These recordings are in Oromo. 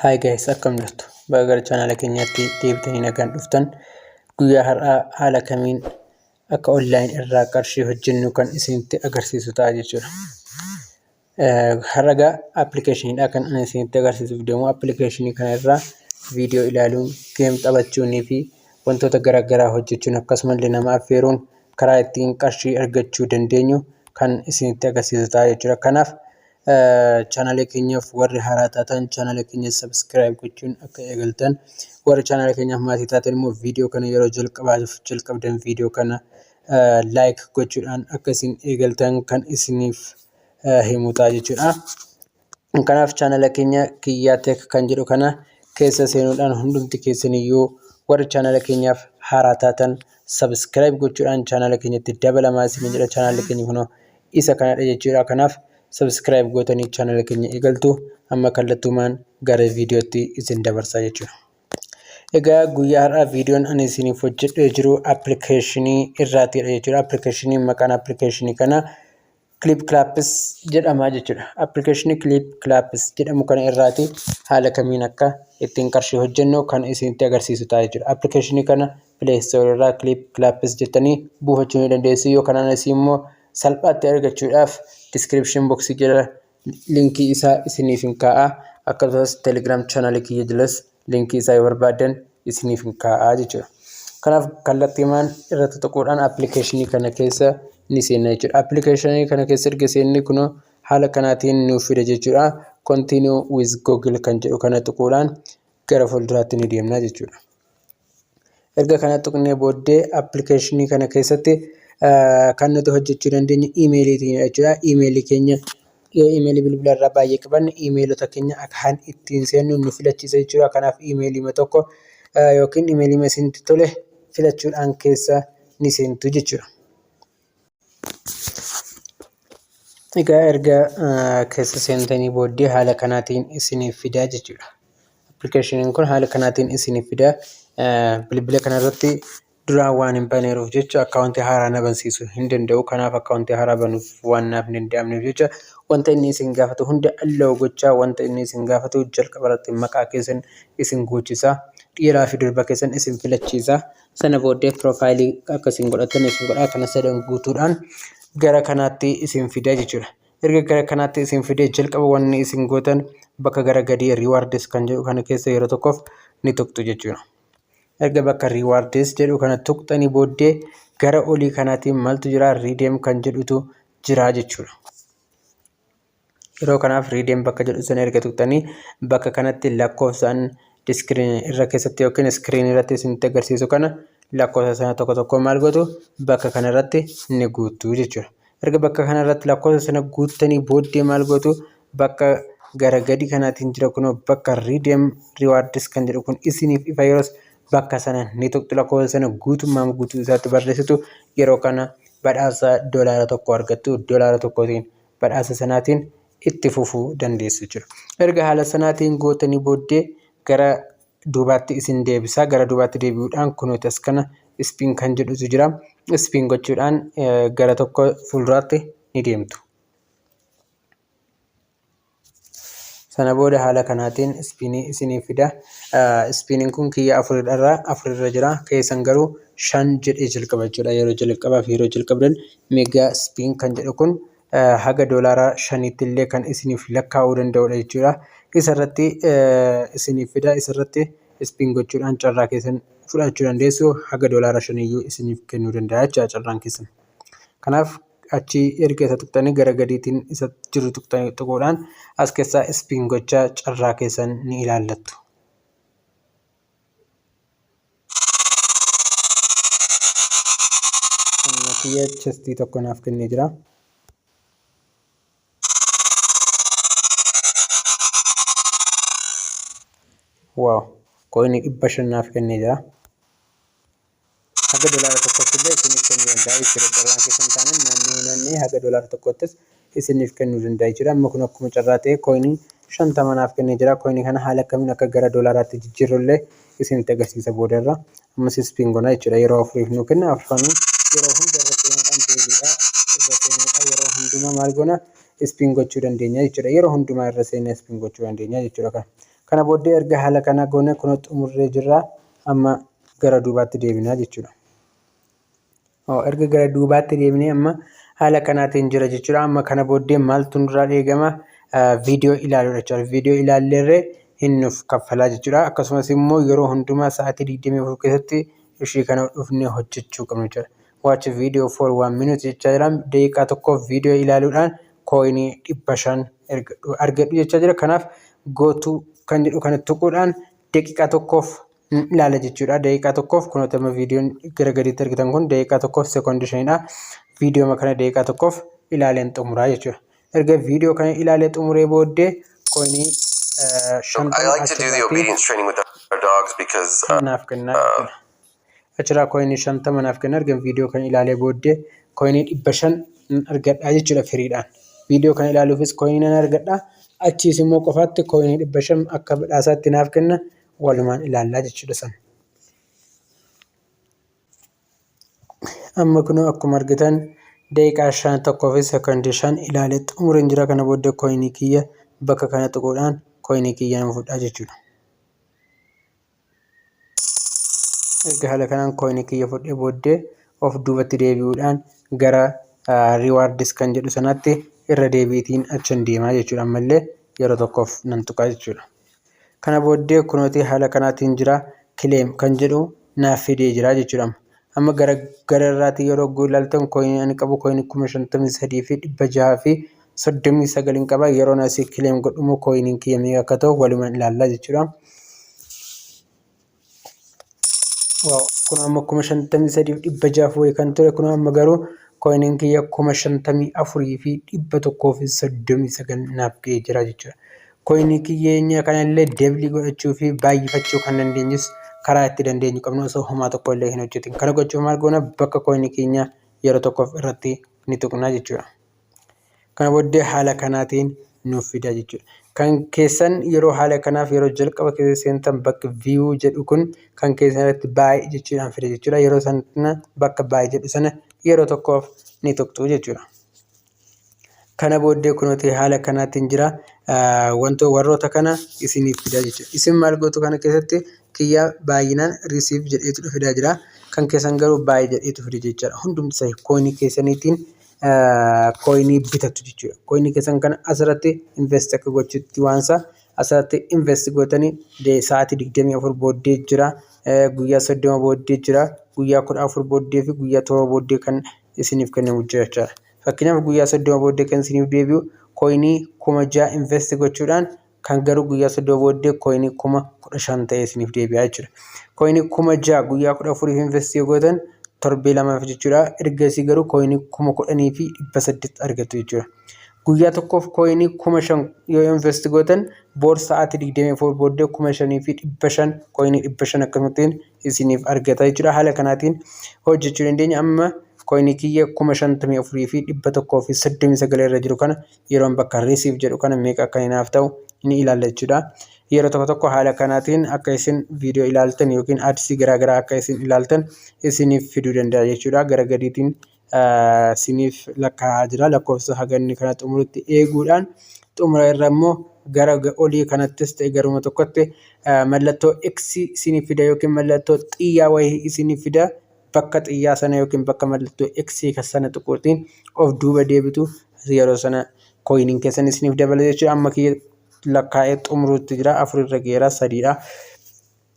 Hi guys, akkam jirtu? Baga gara chaanaala keenyaatti deebitanii nagaan dhuftan. Guyyaa har'aa haala kamiin akka online irraa qarshii hojjennu kan isinitti agarsiisu ta'a jechuudha. Har'a egaa appilikeeshiniidha kan ani isinitti agarsiisuuf deemu. Appilikeeshinii kana irraa viidiyoo ilaaluun, geem taphachuunii fi wantoota garaagaraa hojjechuun akkasumallee nama affeeruun karaa ittiin qarshii argachuu dandeenyu kan isinitti agarsiisu ta'a jechuudha. Kanaaf chaanaalee keenyaaf warri haaraa taatan chaanaalee keenya subscribe gochuun akka eegaltan, warri chaanaalee keenyaaf maatii taatan immoo viidiyoo kana yeroo jalqabaaf jalqabdan viidiyoo kana like gochuudhaan akka isin eegaltan kan isiniif himu ta'a jechuudha. Kanaaf chaanala keenya Kiyyaa Tech kan jedhu kana keessa seenuudhaan hundumti keessaniyyuu warri chaanala keenyaaf haaraa taatan subscribe gochuudhaan chaanala keenyatti dabalamaa isin jedha. Chaanalli keenya kunoo isa kanadha jechuudha. Kanaaf subscribe gootanii chaanala keenya eegaltu. Amma kallattumaan gara viidiyootti isin dabarsaa jechuudha. Egaa guyyaa har'aa viidiyoon ani isiniif hojjedhee jiru appilikeeshinii irraatiidha jechuudha. Appilikeeshinii maqaan appilikeeshinii kanaa Clip Claps jedhama jechuudha. Appilikeeshinii Clip Claps jedhamu kana irraati haala kamiin akka ittiin qarshii hojjennu kan isinitti agarsiisu ta'a jechuudha. Appilikeeshinii kana Play Store irraa Clip Claps jettanii buufachuu ni dandeessu. Yoo kanaan asii immoo salphaatti argachuudhaaf description box jala linkii isaa isiniif hin kaa'a. Akkasumas Telegram channel kiyya jalas linkii isaa yoo barbaaddan isiniif hin kaa'a jechuudha. Kanaaf kallattiimaan irratti tuquudhaan appilikeeshinii kana keessa ni seenna jechuudha. Appilikeeshinii kana keessa erga seenne kunoo haala kanaatiin nuuf fida jechuudha. Continue with Google kan jedhu kana tuquudhaan gara fuulduraatti ni deemna jechuudha. Erga kana tuqnee booddee appilikeeshinii kana keessatti kan nuti hojjechuu dandeenyu iimeeliitiin jechuudha. Iimeelii keenya yoo iimeelii bilbila irraa baay'ee qabanne iimeelota keenya kan ittiin seennu nu filachiisa jechuudha. Kanaaf iimeelii tokko yookiin iimeelii isinitti tole filachuudhaan keessa ni seentu jechuudha. Egaa erga keessa seentanii booddee haala kanaatiin isiniif fidaa jechuudha. Appilikeeshiniin kun haala kanaatiin isiniif fidaa. Bilbila kanarratti duraan waan hin baneeruuf jecha akkaawuntii haaraa na bansiisuu hin danda'u. Kanaaf akkaawuntii haaraa banuuf waan naaf hin danda'amneef jecha wanta inni isin gaafatu hunda allow gochaa, wanta inni isin gaafatu jalqaba irratti maqaa keessan isin guuchisa. Dhiiraa fi durba keessan isin filachiisa. Sana booddee piroofaayilii akka isin godhattan isin godha. Kana sadan guutuudhaan gara kanaatti isin fida jechuudha. Erga gara kanaatti isin fidee jalqaba wanni isin gootan bakka gara gadii rewards kan jedhu kana keessa yeroo tokkoof ni tuqxu jechuudha. Erga bakka rewards jedhu kana tuqxanii booddee gara olii kanaatiin maaltu jira? Redeem kan jedhutu jira jechuudha. Yeroo kanaaf redeem bakka jedhu sana erga tuqxanii bakka kanatti lakkoofsaan diskiriin irra keessatti yookiin iskiriin irratti isinitti agarsiisu kana lakkoofsa sana tokko tokko maal gootu? Bakka kanarratti ni guuttu jechuudha. Erga bakka kanarratti lakkoofsa sana guuttanii booddee maal gootu? Bakka gara gadi kanaatiin jira kunoo bakka redeem rewards kan jedhu kun isiniif ifa. Yeroos bakka sana ni tuqxu, lakkoofsa sana guutummaan guutuu isaatti barreessitu. Yeroo kana badhaasa $1 argattu. $1n badhaasa sanaatiin itti fufuu dandeessu jechuudha. Erga haala sanaatiin gootanii booddee gara duubaatti isin deebisa. Gara duubaatti deebi'uudhaan kunuuti as kana spin kan jedhutu jira. Spin gochuudhaan gara tokko fuulduraatti ni deemtu. Sana booda haala kanaatiin ispiinii isinii fida. Ispiiniin kun kiyya afurirra afurirra jira. Keessan garuu 5 jedhee jalqaba jechuudha. Yeroo jalqabaaf yeroo jalqabdan meegaa ispiin kan jedhu kun haga $5tti illee kan isiniif lakkaa'uu danda'udha jechuudha. Isarratti isiniif fida. Isarratti ispiin gochuudhaan carraa keessan fudhachuu dandeessu. Haga $5iyyuu isiniif kennuu danda'a jechuudha carraan keessan. Kanaaf achi erga isa tuqxanii gara gadiitiin isa jiru tuqxanii tuquudhaan as keessaa ispiin gochaa carraa keessan ni ilaallattu. Kiyya chestii tokko naaf kennee jira. Waaw, koinii 500 naaf kennee jira. Haga $1tti illee isiniif kennuu danda'a jechuudha. Carraan keessan taanaan naanna'ee naanna'ee haga $1ttis isiniif kennuu danda'a jechuudha. Amma kun akkuma carraa ta'e koinii 50 naaf kennee jira. Koinii kana haala akkamiin akka gara doolaaraatti jijjiirru illee isinitti agarsiisa boodarra. Ammas ispiin goona jechuudha. Yeroo afuriif nuu kenna. Afranuu yeroo hunda irra seenuudhaan deebiidha. Irra seenuudhaan yeroo hundumaa maal goona? Ispiin gochuu dandeenya jechuudha. Yeroo hundumaa irra seennee ispiin gochuu dandeenya jechuudha kana. Kana booddee erga haala kana goone kunoo xumurree jirra. Amma gara duubaatti deebinaa jechuudha. Erga gara duubaatti deebinee amma haala kanaatiin jira jechuudha. Amma kana booddee maaltu nurraa eegama? Viidiyoo ilaaluudha jechuudha. Viidiyoo ilaalleerree hin nuuf kaffalaa jechuudha. Akkasumas immoo yeroo hundumaa sa'aatii 24 keessatti ishii kana dhufnee hojjechuu qabna jechuudha. "Watch video for one minute" jechaa jira. Daqiiqaa tokkoof viidiyoo ilaaluudhaan coinii 500 argadhu jechaa jira. Kanaaf "go to" kan jedhu kana tuquudhaan daqiiqaa tokkoof ilaala jechuudha. Daqiiqaa tokkoof kunoota amma viidiyoon gara gadiitti argitan kun daqiiqaa tokkoof sekoondii 5dha. Viidiyoo kana daqiiqaa tokkoof ilaaleen xumuraa jechuudha. Erga viidiyoo kana ilaalee xumuree booddee coinii 50 achirratti naaf kennaa jechuudha. Achirraa coinii 50 naaf kenna. Erga viidiyoo kana ilaalee booddee coinii 500 argadhaa jechuudha firiidhaan. Viidiyoo kana ilaaluufis coinii nan argadha. Achiis immoo qofaatti coinii 500 akka badhaasaatti naaf kenna, walumaan ilaallaa jechuudha sana. Amma kunoo akkuma argitan daqiiqaa 1 fi sekoondii 5 ilaalee xumureen jira. Kana booddee coinii kiyya bakka kana tuquudhaan coinii kiyya nan fudhaa jechuudha. Erga haala kanaan coinii kiyya fudhee booddee of duubatti deebi'uudhaan gara "rewards" kan jedhu sanatti irra deebiitiin achan deemaa jechuudha. Ammallee yeroo tokkoof nan tuqaa jechuudha. Kana booddee kunooti haala kanaatiin jira, "claim" kan jedhu naaf fidee jira jechuudha. Amma gara gararraatti yeroo ilaaltan coinii ani qabu coinii 53,639 qaba. Yeroon asii claim godhu immoo coiniin kiyya meeqa akka ta'u walumaan ilaallaa jechuudha. Kun amma 53,600 wayii kan ture, kun amma garuu coiniin kiyya 54,139 naaf ga'ee jira jechuudha. Coinii kiyya kanallee double godhachuu fi baay'ifachuu kan dandeenyus karaa itti dandeenyu qabnu osoo homaa tokko illee hin hojjetin. Kana gochuuf maal goona? Bakka coinii keenya yeroo tokkoof irratti ni tuqna jechuudha. Kana booddee haala kanaatiin nuuf fida jechuudha. Kan keessan yeroo haala kanaaf yeroo jalqaba keessa seentan bakki "view" jedhu kun kan keessan irratti "buy" jechuudhaan fida jechuudha. Yeroo sana bakka "buy" jedhu sana yeroo tokkoof ni tuqxu jechuudha. Kana booddee kunuuti haala kanaatiin jira. Wantoota warroota kana isiniif fida jechuudha. Isin maal gootu? Kana keessatti kiyya baay'inaan "receive" jedheetu fidaa jira. Kan keessan garuu "buy" jedheetu fida jechuudha. Hundumti isaa coinii keessaniitiin coinii bitatu jechuudha. Coinii keessan kana asirratti invest akka gochuutti waansa asirratti invest gootanii sa'aatii 24 booddee jira. Guyyaa 30 booddee jira. Guyyaa 14 booddee fi guyyaa 7 booddee kan isiniif kennamu jira jechuudha. Fakkeenyaaf, guyyaa 30 booddee kan isiniif deebi'u coinii 6,000 invest gochuudhaan kan garuu guyyaa 30 booddee coinii 15,000 ta'ee isiniif deebi'a jechuudha. Coinii 6,000 guyyaa 14f invest yoo gootan, torbee lamaaf jechuudha. Ergasii garuu coinii 10,800 argattu jechuudha. Guyyaa tokkoof coinii 5,000 yoo invest gootan, boor sa'aatii 24 booddee 5,500, coinii 500 akkasumattiin isiniif argata jechuudha. Haala kanaatiin hojjechuu dandeenya. Amma coinii kiyya 54,139 irra jiru kana yeroon bakka "receive" jedhu kana meeqa akka inni naaf ta'u ni ilaalla jechuudha. Yeroo tokko tokko haala kanaatiin akka isin viidiyoo ilaaltan yookiin adsii garaagaraa akka isin ilaaltan isiniif fiduu danda'a jechuudha. Gara gadiitiin isiniif lakkaa'aa jira. Lakkoofsa haganni kana xumurutti eeguudhaan xumura irra immoo gara olii kanattis ta'e garuma tokkotti mallattoo X isiniif fida yookiin mallattoo xiyyaa wayii isiniif fida. Bakka xiyyaa sana yookiin bakka mallattoo X sana tuquutiin of duuba deebitu. Yeroo sana coiniin keessan isiniif dabala jechuudha. Amma kiyya lakkaa'ee xumuruutti jira. Afur irra geera, sadiidha.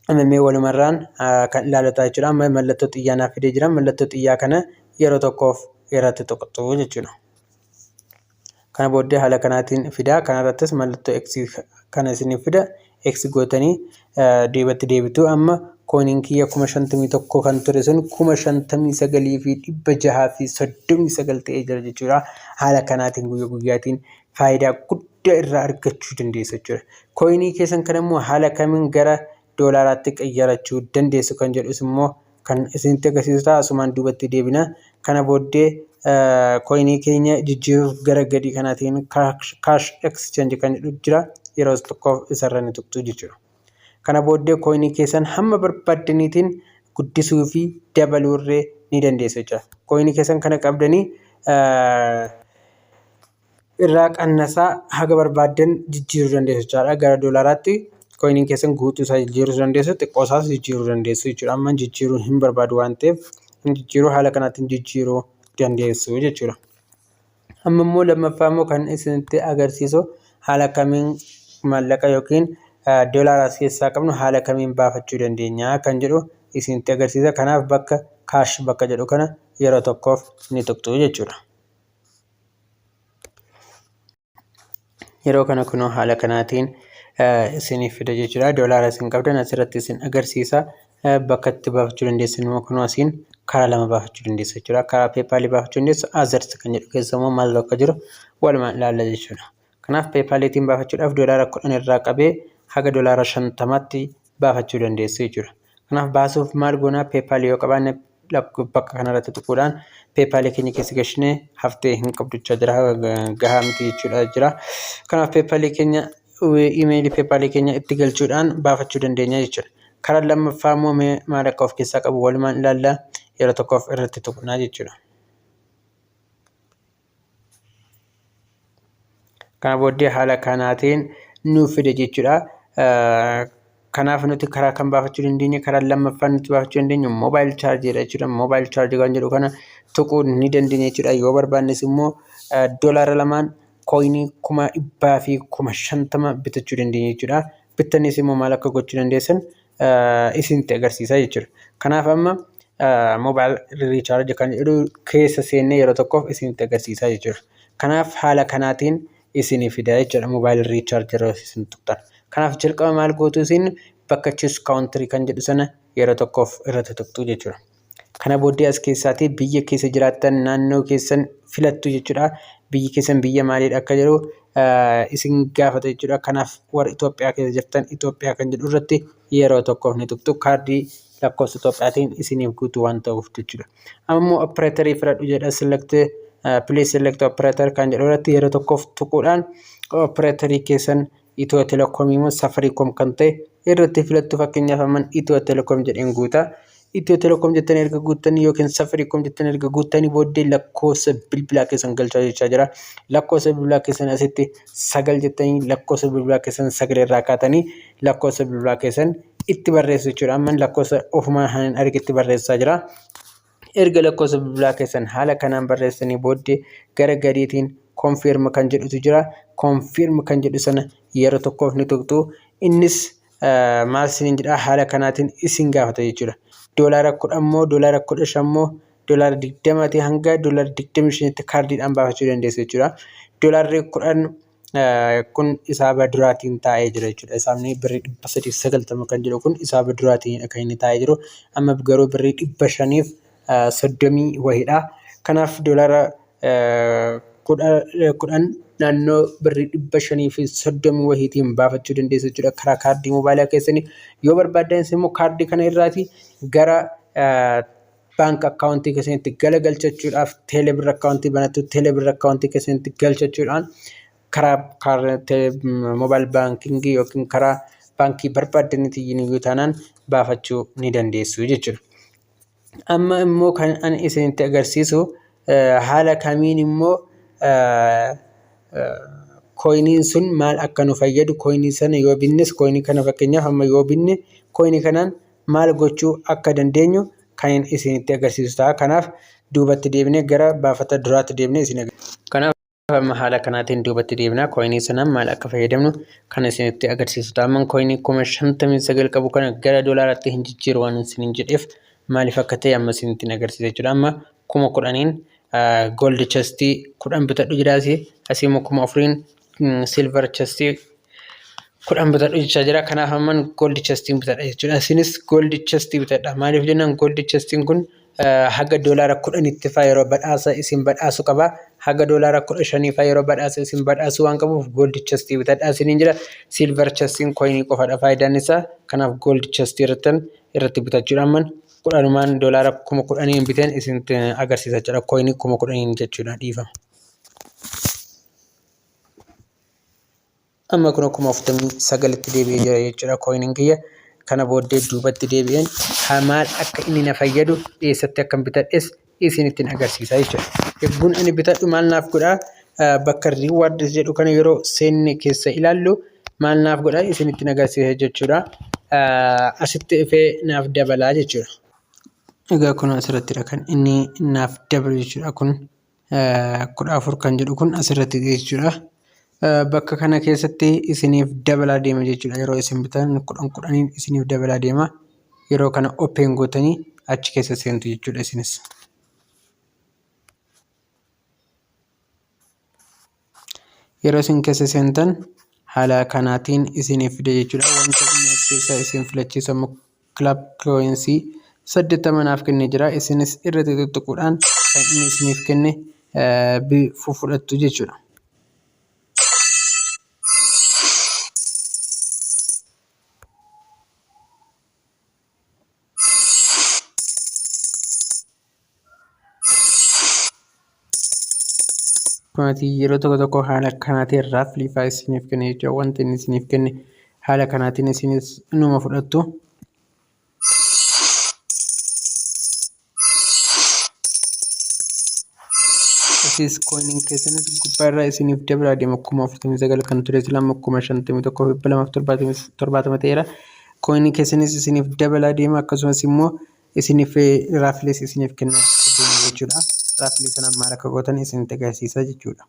Amma mee walumarraan kan ilaalataa jechuudha. Amma mallattoo xiyyaa naaf fidee jira. Mallattoo xiyyaa kana yeroo tokkoof irratti tuqxu jechuudha. Kana booddee haala kanaatiin fida. Kanarrattis mallattoo X kana isiniif fida. X gootanii duubatti deebitu. Amma coiniin kiyya 51,000 kan ture sun 59,639 ta'ee jira jechuudha. Haala kanaatiin guyyaa guyyaatiin faayidaa guddaa irraa argachuu dandeessu jechuudha. Coinii keessan kana immoo haala kamiin gara doolaaraatti qayyarachuu dandeessu kan jedhus immoo kan isinitti agarsiisu ta'a. Asumaan duubatti deebina. Kana booddee coinii keenya jijjiiruuf gara gadii kanaatiin "cash exchange" kan jedhu jira. Yeroo tokkoof isarra ni tuqxu jechuudha. Kana booddee coinii keessan hamma barbaaddaniitiin guddisuu fi dabaluurree ni dandeessu jechuudha. Coinii keessan kana qabdanii irraa qannasaa haga barbaaddan jijjiiruu dandeessu jechuudha gara doolaaraatti. Coiniin keessan guutuu isaa jijjiiruu dandeessu, xiqqoo isaas jijjiiruu dandeessu jechuudha. Amma jijjiiruu hin barbaadu waan ta'eef hin jijjiiruu, haala kanaatiin jijjiiruu dandeessu jechuudha. Amma immoo lammaffaa immoo kan isinitti agarsiisu haala kamiin maallaqa yookiin doolaara as keessaa qabnu haala kamiin baafachuu dandeenya kan jedhu isinitti agarsiisa. Kanaaf bakka cash bakka jedhu kana yeroo tokkoof ni tuqxu jechuudha. Yeroo kana kunoo haala kanaatiin isiniif fida jechuudha. Doolaara isin qabdan asirratti isin agarsiisa. Bakka itti baafachuu dandeessan immoo kunoo asiin karaa lama baafachuu dandeessu jechuudha. Karaa PayPalii baafachuu dandeessu, others kan jedhu keessa immoo maaltu akka jiru walumaan ilaalla jechuudha. Kanaaf PayPaliitiin baafachuudhaaf $10 irraa qabee haga $50tti baafachuu dandeessu jechuudha. Kanaaf baasuuf maal goonaa? PayPalii yoo qabaanne bakka kanarratti tuquudhaan PayPalii keenya keessa gashinee haftee hin qabduchaa jira, gahaa miti jechuudha jira. Kanaaf PayPalii keenya, emailii PayPalii keenya itti galchuudhaan baafachuu dandeenya jechuudha. Karaa lammaffaa immoo maal akka of keessaa qabu walumaan ilaalla, yeroo tokkoof irratti tuqnaa jechuudha. Kana booddee haala kanaatiin nuuf fide jechuudha. Kanaaf nuti karaa kan baafachuu dandeenya, karaa lammaffaan nuti baafachuu dandeenyu mobile chargeiidha jechuudha. Mobile chargeii kan jedhu kana tuquu ni dandeenya jechuudha. Yoo barbaannes immoo $2n coinii 150,000 bitachuu dandeenya jechuudha. Bittanis immoo maal akka gochuu dandeessan isinitti agarsiisa jechuudha. Kanaaf amma mobile recharge kan jedhu keessa seennee yeroo tokkoof isinitti agarsiisa jechuudha. Kanaaf haala kanaatiin isinii fida jechuudha mobile recharge yeroo isin tuqxan. Kanaaf jalqaba maal gootu? Isin bakka choose country kan jedhu sana yeroo tokkoof irratti tuqxu jechuudha. Kana booddee as keessaatii biyya keessa jiraattan, naannoo keessan filattu jechuudha. Biyyi keessan biyya maaliidha akka jedhu isin gaafata jechuudha. Kanaaf warri Itoophiyaa keessa jirtan Itoophiyaa kan jedhu irratti yeroo tokkoof ni tuqxu. Kaardii lakkoofsa Itoophiyaatiin isiniif guutuu waan ta'uuf jechuudha. Amma immoo operatorii filadhu jedha, select, please select operator kan jedhu irratti yeroo tokkoof tuquudhaan operatorii keessan Itiyoo Telekomii immoo Safaricom kan ta'e irratti filattu. Fakkeenyaaf amman Itiyoo Telekom jedheen guuta. Itiyoo Telekom jettanii erga guuttanii yookiin Safaricom jettanii erga guuttanii booddee lakkoofsa bilbilaa keessan galchaa jechaa jira. Lakkoofsa bilbilaa keessan asitti 9 jettanii lakkoofsa bilbilaa keessan 9 irraa kaatanii lakkoofsa bilbilaa keessan itti barreessu jechuudha. Amman lakkoofsa ofumaan hanin argetti barreessaa jira. Erga lakkoofsa bilbilaa keessan haala kanaan barreessanii booddee gara gadiitiin confirm kan jedhutu jira. Confirm kan jedhu sana yeroo tokkoof ni tuqxu. Innis maal isiniin jedha? Haala kanaatiin isin gaafata jechuudha. $10 moo, $15 moo, $20tii hanga $25tti kaardiidhaan baafachuu dandeessu jechuudha. $10 kun hisaaba duraatiin taa'ee jira jechuudha. Hisaabni birrii 390 kan jedhu kun hisaaba duraatiin kan inni taa'ee jiru. Amma garuu birrii 530 wayiidha. Kanaaf $10 naannoo birrii 530 wayiitiin baafachuu dandeessu jechuudha. Karaa kaardii moobaayilaa keessanii yoo barbaaddanis immoo kaardii kana irraatii gara bank accountii keessanitti galagalchachuudhaaf Telebirr accountii banattu. Telebirr accountii keessanitti galchachuudhaan karaa mobile bankingii yookiin karaa baankii barbaaddaniitiin iyyuu taanaan baafachuu ni dandeessu jechuudha. Amma immoo kan ani isinitti agarsiisu haala kamiin immoo coiniin sun maal akka nu fayyadu, coinii sana yoo binnes, coinii kana fakkeenyaaf amma yoo binne coinii kanaan maal gochuu akka dandeenyu kan isinitti agarsiisu ta'a. Kanaaf duubatti deebinee gara baafata duraatti deebinee isin agarsiisa. Kanaaf amma haala kanaatiin duubatti deebinaa coinii sanaan maal akka fayyadamnu kan isinitti agarsiisu ta'a. Amma coinii 59,000 qabu kana gara doolaaraatti hin jijjiiru waan isiniin jedheef maaliif akka ta'e amma isinitti agarsiisa jechuudha. Amma 10,000n gold chestii 10 bitadhu jedhaasi, asii immoo 4,000n silver chestii 10 bitadhu jechaa jira. Kanaaf amman gold chestiin bitadha jechuudha. Isinis gold chestii bitadha. Maaliif jennaan gold chestiin kun haga $10tti faa yeroo badhaasa isin badhaasu qaba. Haga $15 faa yeroo badhaasa isin badhaasu waan qabuuf gold chestii bitadha isiniin jira. Silver chestiin coinii qofadha faayidaan isaa. Kanaaf gold chestii irratti bitachuudha amman kudhanumaan $10,000n biteen isinitti agarsiisa jechuudha. Coinii 10,000n jechuudha, dhiifama. Amma kun 49,000tti deebi'ee jira jechuudha coiniin kiyya. Kana booddee duubatti deebi'een maal akka inni na fayyadu, eessatti akkan bitadhes isinittiin agarsiisa jechuudha. Yogguun ani bitadhu maal naaf godhaa? Bakka rewards jedhu kana yeroo seenne keessa ilaallu Maal naaf godha isinitti agarsiisa jechuudha. Asitti dhufee naaf dabalaa jechuudha. Egaa kun asirrattidha kan inni naaf dabalu jechuudha. Kun 14 kan jedhu kun asirratti jechuudha. Bakka kana keessatti isiniif dabalaa deema jechuudha. Yeroo isin bitan 10 10n isiniif dabalaa deema. Yeroo kana open gootanii achi keessa seentu jechuudha isinis. Yeroo isin keessa seentan haala kanaatiin isiniif fida jechuudha. Wanta inni as keessaa isin filachiisu amma Club Coins 80 naaf kennee jira. Isinis irratti tuttuquudhaan kan inni isiniif kenne fudhattu jechuudha. Kunaati yeroo tokko tokko haala kanaatiin raffle fa'aa isiniif kenna jechuudha. Wanti inni isiniif kenne haala kanaatiin isinis numa fudhattu. Asiis coiniin keessanis gubbaa irraa isiniif dabalaa deema. 49,000 kan ture sila amma 51,270 ta'eera. Coinii keessanis isiniif dabalaa deema, akkasumas immoo isiniif raffles isiniif kenna deema jechuudha. Raffle sana maal akka gootan isinitti agarsiisa jechuudha.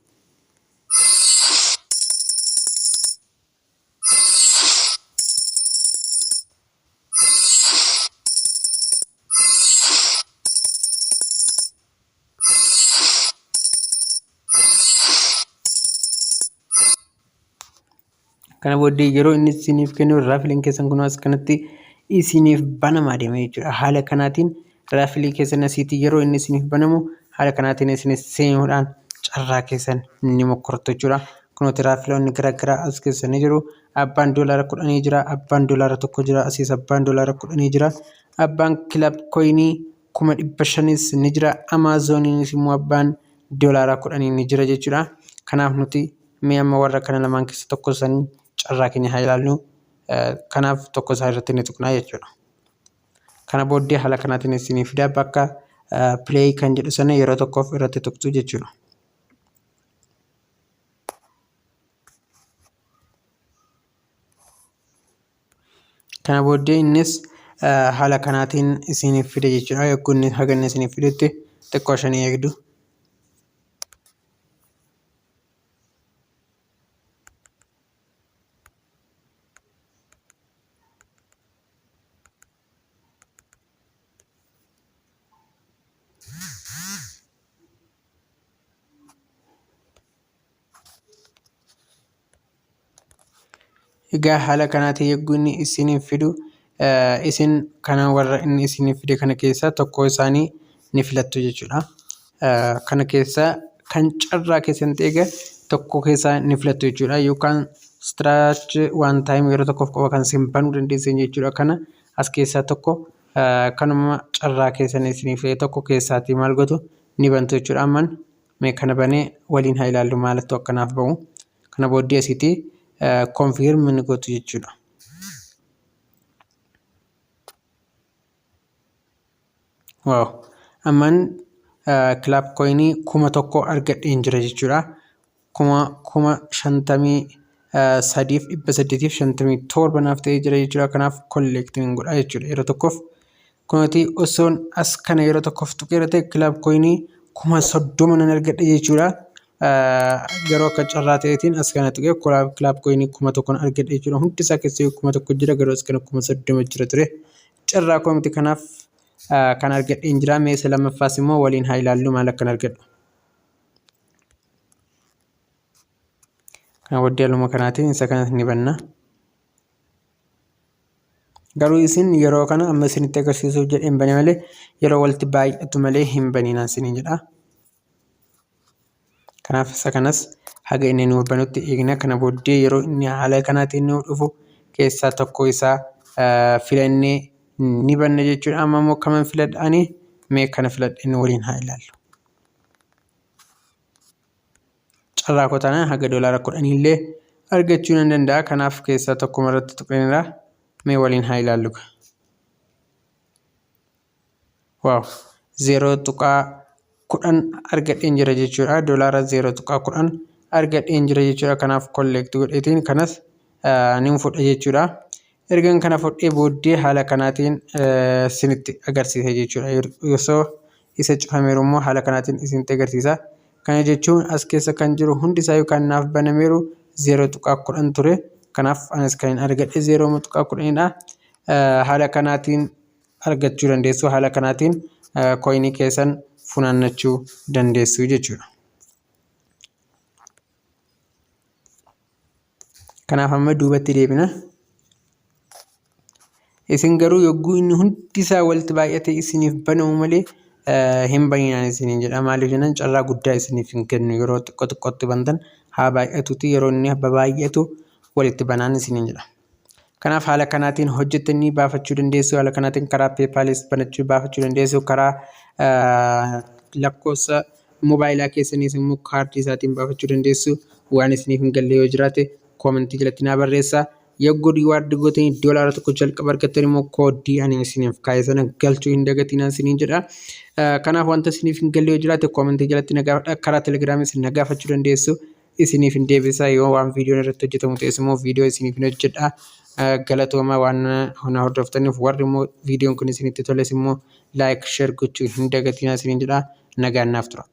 Kana booddee yeroo inni isiniif kennu rafflen keessan kun as kanatti isiniif banamaa deema jechuudha. Haala kanaatiin raffle keessan asiitii yeroo inni isiniif banamu haala kanaatiin isinis seenuudhaan carraa keessan ni mokkortu jechuudha. Kunooti raffleoonni garaagaraa as keessa ni jiru. Abbaan $10 jira, abbaan $1 jira, asiis abbaan $10 jira. Abbaan club coinii 500,000s ni jira. Amazoniinis immoo abbaan $10 ni jira jechuudha. Kanaaf nuti mee amma warra kana lamaan keessa tokko isaanii carraa keenya haa ilaallu. Kanaaf tokko isaa irratti ni tuqnaa jechuudha. Kana booddee haala kanaatiin isinii fida, bakka play kan jedhu sana yeroo tokkoof irratti tuqxu jechuudha. Kana booddee innis haala kanaatiin isiniif fida jechuudha. Yogguu inni haga inni isiniif fidutti xiqqoo shanii eegdu. Egaa haala kanaatiin yogguu inni isiniif fidu isin kana warra inni isiniif fide kana keessaa tokko isaanii ni filattu jechuudha. Kana keessaa kan carraa keessan ta'e egaa tokko keessaa ni filattu jechuudha. Yookaan stretch one time, yeroo tokkoof qofa kan isin banuu dandeessan jechuudha. Kana as keessaa tokko kanuma carraa keessan isiniif ta'e tokko keessaatii maal gootu, ni bantu jechuudha. Amman mee kana banee waliin haa ilaallu maalattu akkanaaf ba'u. Kana booddee asiitii confirm ni gootu jechuudha. Wow! Amman club coinii 1000 argadheen jira jechuudha. 53,857 naaf ta'ee jira jechuudha. Kanaaf collecting godha jechuudha yeroo tokkoof. Kunuuti osoon as kana yeroo tokkoof tuqeera ta'e club coinii 30,000 nan argadha jechuudha. Garuu akka carraa ta'eetiin as kana tuqee club coinii 1000 argadha jechuudha. Hundi isaa keessa 1000 jira, garuu as kana 30,000 jira ture. Carraa koo miti, kanaaf kan argadheen jira. Mee isa lammaffaas immoo waliin haa ilaallu maal akkan argadhu. Kana booddee haaluma kanaatiin isa kanas ni banna. Garuu isin yeroo kana amma isinitti agarsiisuuf jedheen bane malee yeroo walitti baay'atu malee hin baninaa isiniin jedha. Kanaaf isa kanas haga inni nuuf banutti eegna. Kana booddee yeroo inni haala kanaatiin nuuf dhufu keessaa tokko isaa filannee ni banna jechuudha. Amma immoo kaman filadha ani? Mee kana filadheen waliin haa ilaallu. Carraa koo taanaan haga $10 illee argachuu nan danda'a. Kanaaf keessaa tokkuma irratti tuqneera. Mee waliin haa ilaallu. Wow! 0.10 argadheen jira jechuudha. $0.10 argadheen jira jechuudha. Kanaaf collect godheetiin kanas Nin fudha jechuudha. Ergan kana fudhee booddee haala kanaatiin isinitti agarsiisa jechuudha. Osoo isa cufameeru immoo haala kanaatiin isinitti agarsiisa. Kana jechuun as keessa kan jiru hundi isaa kan naaf banameeru 0.10 ture. Kanaaf anis kan hin argadhe 0.10dha. Haala kanaatiin argachuu dandeessu. Haala kanaatiin coinii keessan funaannachuu dandeessu jechuudha. Kanaaf amma duubatti deebina. Isin garuu yogguu inni hundi isaa walitti baay'atee isiniif banamu malee hin baninaan isiniin jedha. Maaliif jennaan carraa guddaa isiniif hin kennu. Yeroo xiqqoo xiqqootti bantan haa baay'atuuti, yeroo inni baay'atu walitti banaan isiniin jedha. Kanaaf haala kanaatiin hojjettanii baafachuu dandeessu. Haala kanaatiin karaa PayPalis banachuu baafachuu dandeessu. Karaa lakkoofsa moobaayilaa keessaniis immoo kaardii isaatiin baafachuu dandeessu. Waan isiniif hin galle yoo jiraate commentii jalatti naa barreessaa. Yogguu reward gootanii $1 jalqaba argattan immoo kooddii ani isiniif kaa'e sana galchuu hin dagatinaa isiniin jedha. Kanaaf wanta isiniif hin galle yoo jiraate commentii jalatti na gaafadha. Karaa Telegraamis na gaafachuu dandeessu. Isiniif hin deebisa, yoo waan viidiyoon irratti hojjetamu ta'es immoo viidiyoo isiniif hin hojjedha. Galatooma waan na hordoftaniif. Warri immoo viidiyoon kun isinitti toles immoo like, share gochuu hin dagatinaa isiniin jedha. Nagaan naaf tura.